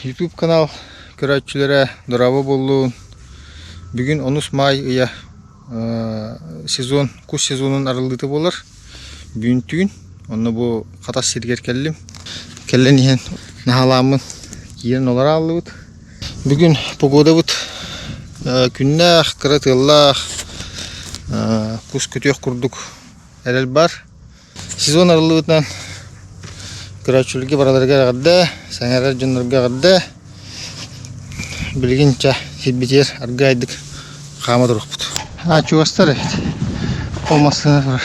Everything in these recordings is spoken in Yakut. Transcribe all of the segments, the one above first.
YouTube канал көрөөччүлэрэ дорообо буоллун. Бүгүн онус маай ыйа сезон кус сезонун арыллыыта буолар. Бүгүн түүн онно бу Хатас сиригэр кэллим. Кэлэн иһэн наһаалааммын киирэн олоро ааллыбыт. Бүгүн погодабыт күннээх, кыра тыаллаах, кус көтүөх курдук эрэл баар. Сезон арыллыбытынан көрөөччүлэргэ барыларыгар эҕэрдэ, сэҥээрэр дьоннорго эҕэрдэ. Билигин чэ сирбитигэр аргыайдык хаама туруохпут. А чугастар эбит. Ол массыына турар.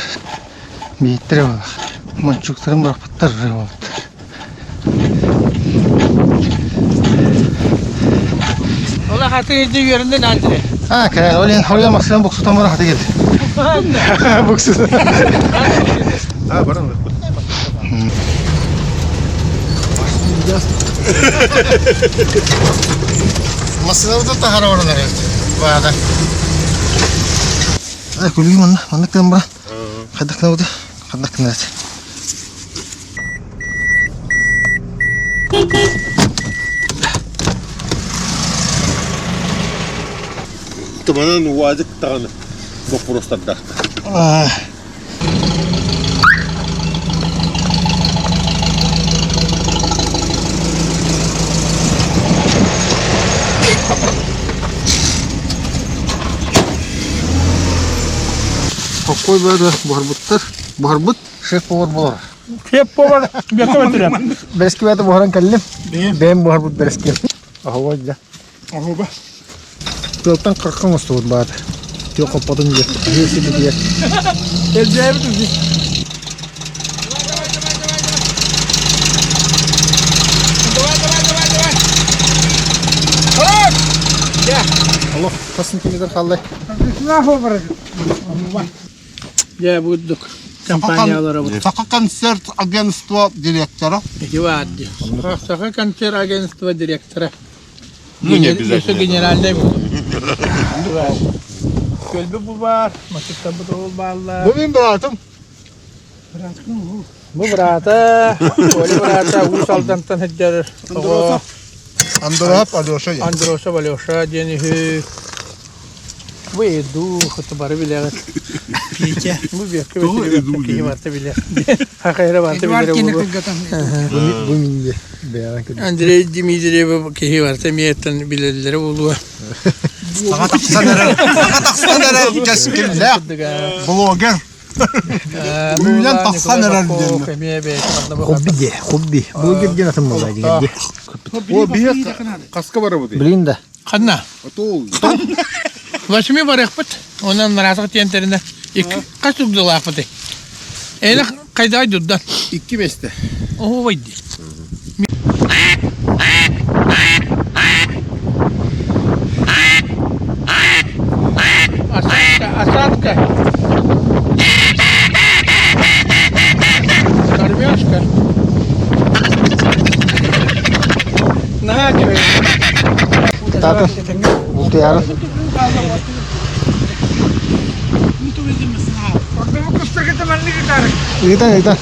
Биһиттэрэ буолар. Мончуктарын бырахпыттар буолбуттар. Ол хаты илдьи үөрэннин Андре. А, кэлэн, ол иһин хоруйа массыына буксутан баран хаты келди. Буксутан. А, баран ылыппыт. Массыынабытын таһара баран эрэбит. Баада. Ай, күлүү манна, маннык гынан баран. Хайдах гынабыт? Ханнык гынабыт? Туманан уазик даҕаны боппуруостардаахтар. Хоккой бөдө буһарбыттар. Буһарбыт шеф-повар буолар. Шеф-повар бэкэ бөтүрэ. Бэрэски бэйэтэ буһаран кэллим. Бэйэм буһарбыт бэрэским. Оһуба дьэ. Оһуба. Тыалтан хаххан оҥостубут баата. Тыа хоппотун диye. Сибитигэр. Элбээбит үһү. Давай, давай, давай, давай. Хорош! Дьэ. Алло, хас сантиметр хааллай? Дьэ, бурдук компаниялара бу. Саха концерт агентство директора. Ити баар дии. Саха концерт агентство директора. Ну, не обязательно. Өссө генеральный буолуо. Көлбө бу баар, матыктарбыт ол бааллар. Бу мин быраатым. Бу быраата, Оля быраата Уус Алдантан сылдьар оҕо Андросов Алеша. Андросов Алеша диэн үһү. Бу иду, хоту бары билэҕит. Петя, бу биэккэ бэтирибэккэ киһи барыта билэр. Хахайра барыта билэрэ буолуо. Бу минде бэйэҕин кырдьык. Андрей Дмитриев киһи барыта эмиэттэн билэллэрэ буолуо. Саҥа тахсан эрэр, саҥа тахсан эрэр кэскиллээх блогер. Үүнэн тахсан эрэр диэн. Хобби де, хобби. Блогер диэн атын буолла дигэр О, биһиэхэ хаска барабытый? Блин да. Ханна? Восьми барыахпыт. Онон нараатах тиэнтэринэ икки хас угдалаахпытый? Элэх хайдаай дурдан. Икки бэстэ. Оһуобай дии. Осадка, осадка. Кормежка. Наһаа үчүгэй. Тата, бултуйарын. Ыытан, ыытан.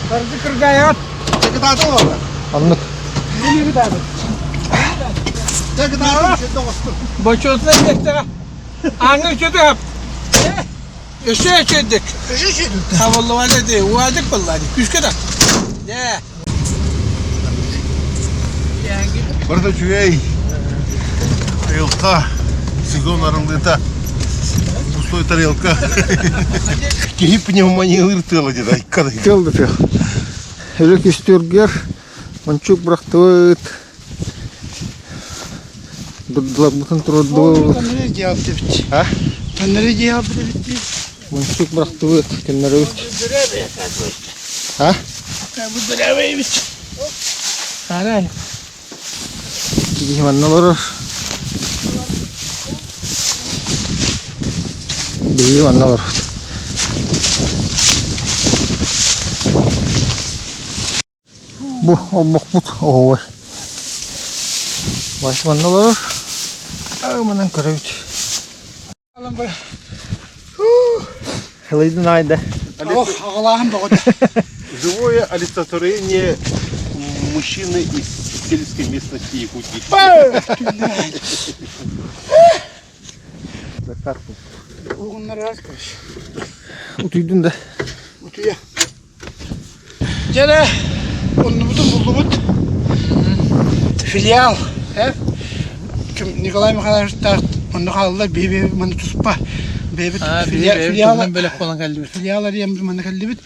Оннук. Бочуотунай миэстэҕэ ааҥҥа үчүгэй Өссө үчүгэйдик. Табыллыбата дии, уадык буолла дии, күүскэ да. Дьэ. Барыта үчүгэй. Айылҕа сезон арыллыыта. Пустой тарелка. Киһи пневмониялыыр тыала диэн айка да. Тыал да тыал. Өлө күстүргэр мончук бырахтыбыт. Дурдуларбытын туруордубут. А? Мончук бырахтыбыт, көннөрөбүт. А? Киһи манна олорор. Биһиги манна олоробут. Бу олбохпут оһуобай. Вася манна олорор. Манан көрөбүт. Хылыйдын аайда. Ох, аҕалааһын бөҕөтө. Живое олицетворение мужчины из. сельской местности Якутии. Угуннарыгар короче. Утуйдун да. Утуйа. Дьэ оннубутун буллубут. Филиал, Ким Николай Михайловичтаах онно хаалла, биһи манна туспа бэйэбит филиал бөлөх буолан кэллибит. Филиал арыйан манна кэллибит.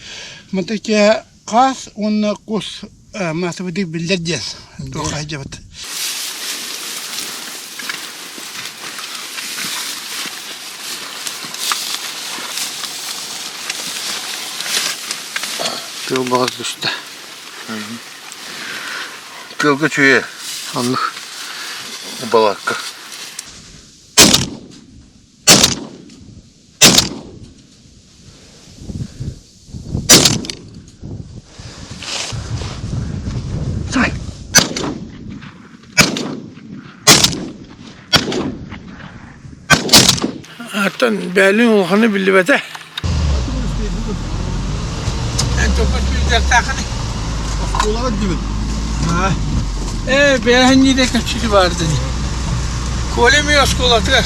Манта киэһэ хаас уонна кус маасабыдык биллэр диэн туох сылдьабыт. Тыал баҕас түстэ. Тыалга үчүгэй. Оннук. Балаакка. Сай! Аттан бээлин улаханы биллибэтэ. Эн топпут билдэртаахыны. Оскуолаҕа дибин. Ээ, бээһинниде кэпсити баардын. Коля ми оскуолатыгар.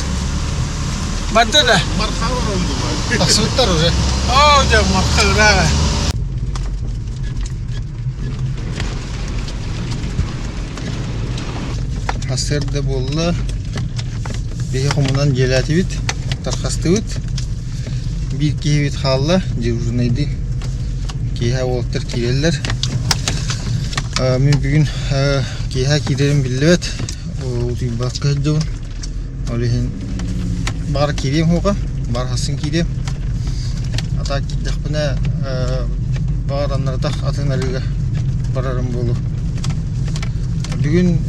Барда да. Мархалар ондулар. Тахсыбыттар уже. Оо, дьэ, марха ырааҕа. Сарсыарда буолла. Биһи хомунан дьиэлээтибит, тархастыбыт. Биир киһибит хаалла, дежурнайдыы. Киэһэ уолаттар киирэллэр. Мин бүгүн киэһэ киирэрим биллибэт. Утуйбакка сылдьабын. Ол иһин баҕар киириэм суоҕа, баҕар хассын киириэм. А так киирдэхпинэ баҕар аннаратах атын арыыга барарым буолуо. Бүгүн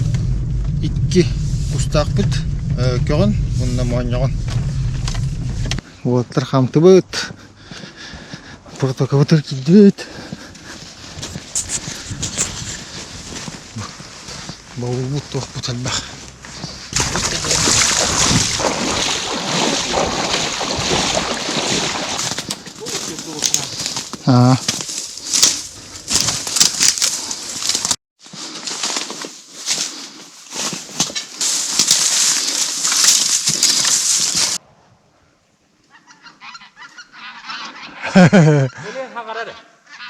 икки кустаахпыт көҕөн уонна моонньоҕон. Уолаттар хаамтыбыт, протокабытыгар киирдибит. Баулбут туохпут элбэх. Аа.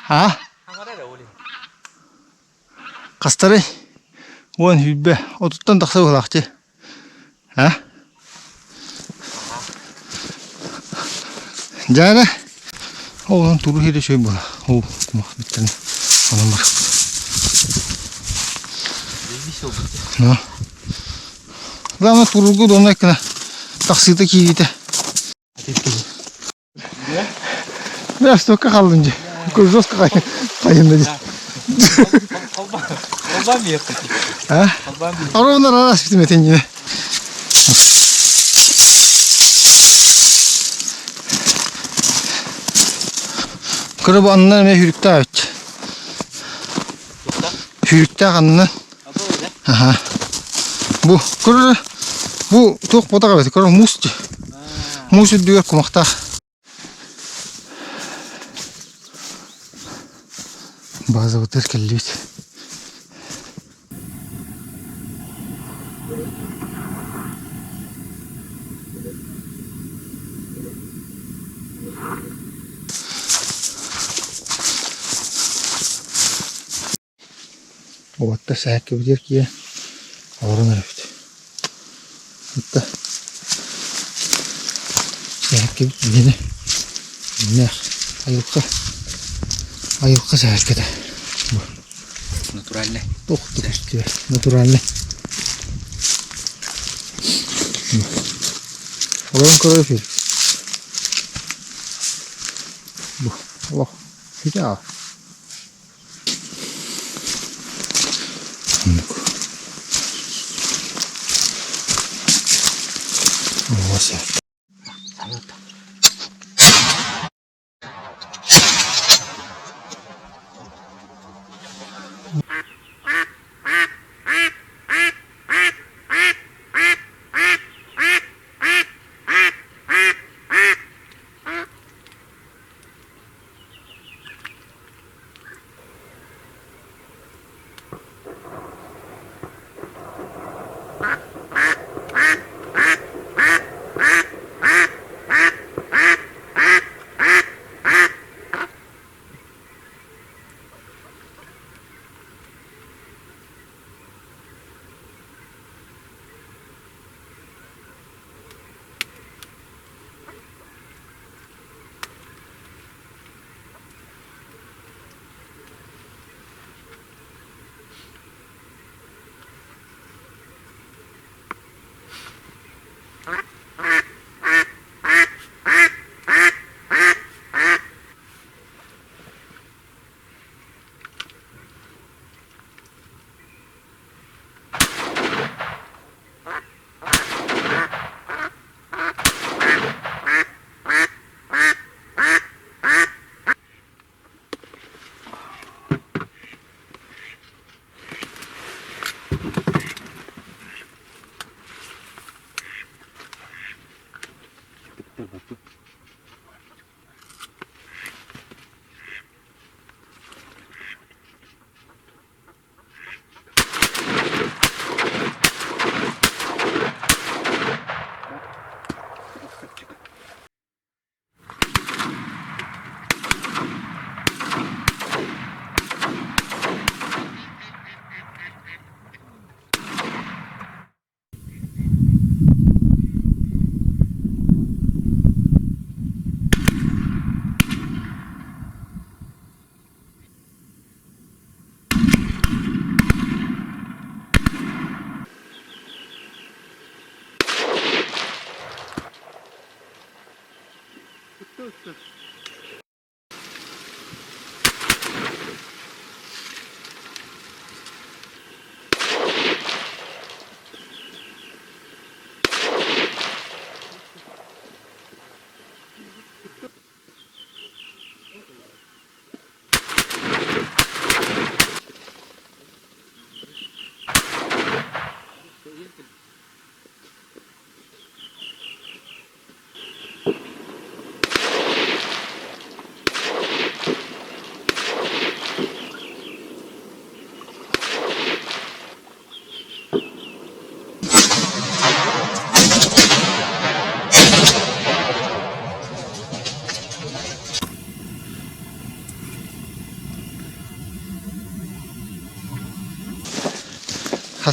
А? Хастарый? Уон сүүрбэ, отуттан тахса быһыылаах дии. А? Дьэ эрэ, ол онон туруу иһирэ үчүгэй буолар. Уу, кумах бүттэн онон бар. Ну. Главное туруурга удобнай гына тахсыыта киириитэ. Бля, столько хааллым дии. Жестко хайынна дии. А? Ровно раз бүтүмэтин Көрө бу аннынан эмиэ хүрүктээх эбит. Хүрүктээх аннынан. Аха. Бу көрө бу туох буотах эбит көрө муус дии. Муус үрдүгэр кумахтаах. Базабытыгар кэллибит. Уоттар сэһэккэбитигэр киирэн олорон эрэбит. Ытта сэһэккэбит биһиэнэ дьиҥнээх айылҕа айылҕа сэһэркэтэ. Натуральный. Туох да көстүбэт натуральный. Олорон көрөр үһү. Бу олох ситэ Оннук. Оҕо сөп.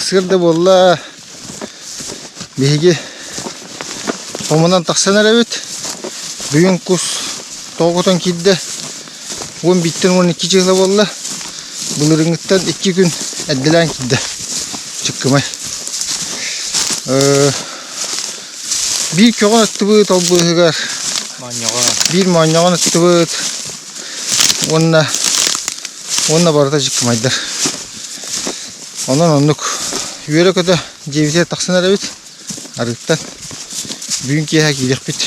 Сарсыарда буолла, биһиги хомунан тахсан эрэбит. Бүгүн кус тоҕо киирдэ. 11-тэн 12 чыһыла буолла. Былырыыҥҥыттан 2 күн эрдэлээн киирдэ. Чыккымай. Биир көҕөн ыттыбыт ол быыһыгар. Биир моонньоҕон ыттыбыт. Уонна уонна барыта чыккымайдар. Онон оннук үөрэ-көтө дьиэбитигэр тахсан эрэбит арыыттан. Бүгүн киэһэ киириэхпит.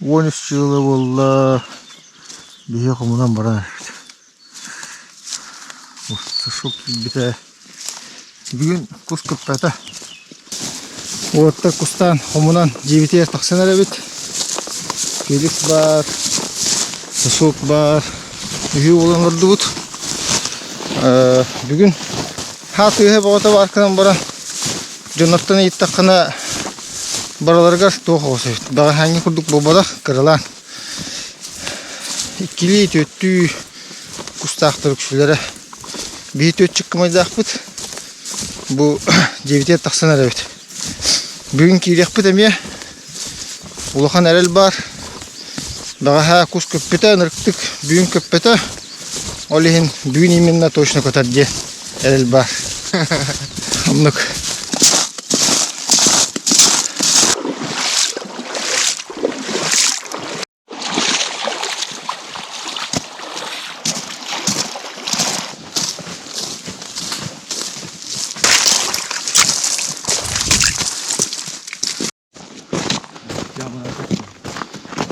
13 дьыала буолла, биһиги хомунан баран эрэбит. Шашок киирбитэ. Бүгүн кус кыппата. Уоттар кустаан хомунан дьиэбитигэр тахсан эрэбит. Феликс баар, Сашок баар. Үһү буолан олордубут. Бүгүн хаа тыаһа бөҕөтө баар гынан баран дьоннортон ыйыттаххына барыларыгар туох оҕус эбит. Бэҕэһээҥҥи курдук буолбатах, кыралаан. Иккилии, түөртүү кустаахтар үксүлэрэ. Биһи түөрт чыккымайдаахпыт. Бу дьиэбитигэр тахсан эрэбит. Бүгүн киириэхпит эмиэ. Улахан эрэл баар. Бэҕэһээ кус көппүтэ, ынырыктык бүгүн көппөтө. Ол иһин бүгүн именно точно көтөр диye эрэл баар. Оннук.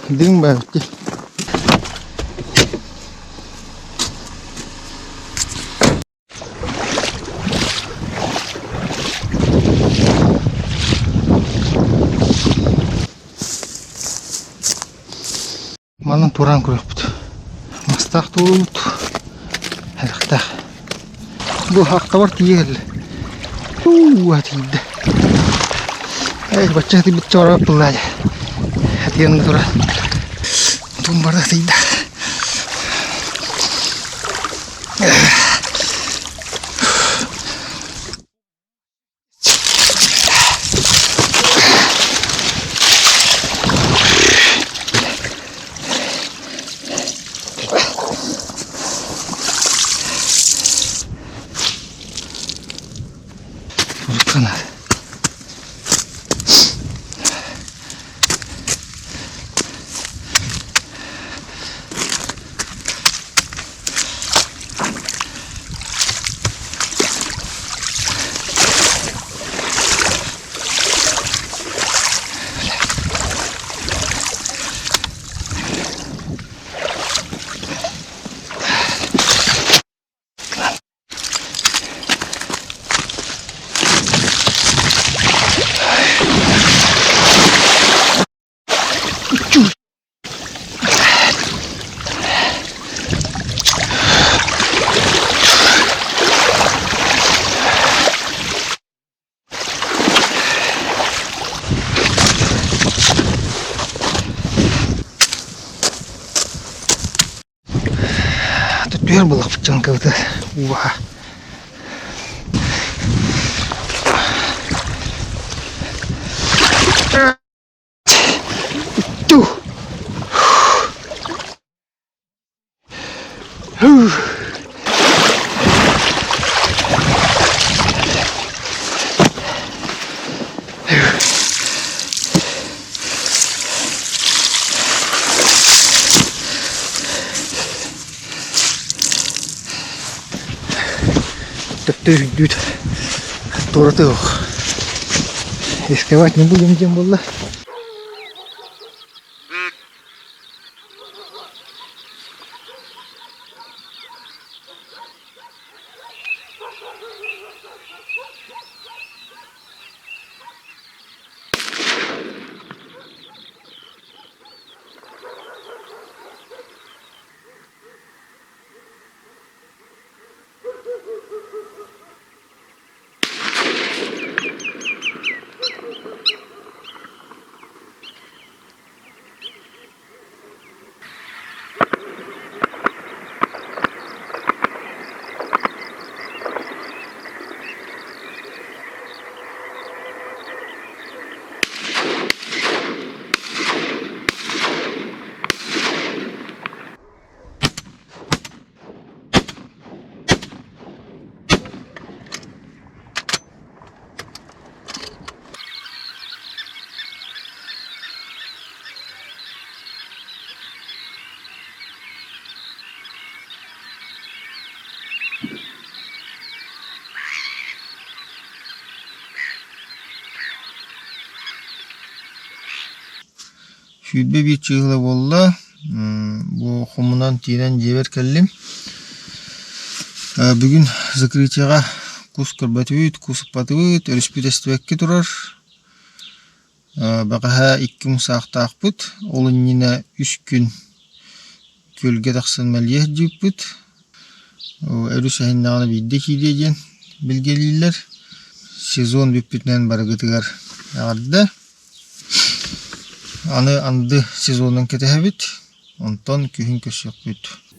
Дириҥ баар дии. Манан туораан көрүөхпүт. Мастаах туолубут. Элэхтээх. Бу ахтабар тиийэ кэллэ. Уу, тиийдэ. Эй, бачча тиийбит чороо пыллаадьа. Этиэн тура. Тум бара тиийдэ. Урукканар. Түһэр буоллахпыт дьаҥкабыты ууга. Ту. Төптө үрдүүт туораты суох. Рисковать не будем диэн буолла. 21 чыыһыла буолла. Бу хомунан киирэн дьиэбэр кэллим. Бүгүн закрытиеҕа кус көрбөтүбүт, кус ыппатыбыт, өрүспүт эстибэккэ турар. Бэҕэһээ икки умсаахтаахпыт, ол иннинэ үс күн күөлгэ тахсан мэлийэ сылдьыбыппыт. Өрүс эһиннэҕинэ биирдэ киириэ диэн билгэлииллэр. Сезон бүппүтүнэн барыгытыгар эҕэрдэ. Аны анды сезонун кэтэһэбит, онтон күһүн көрсүөхпүт.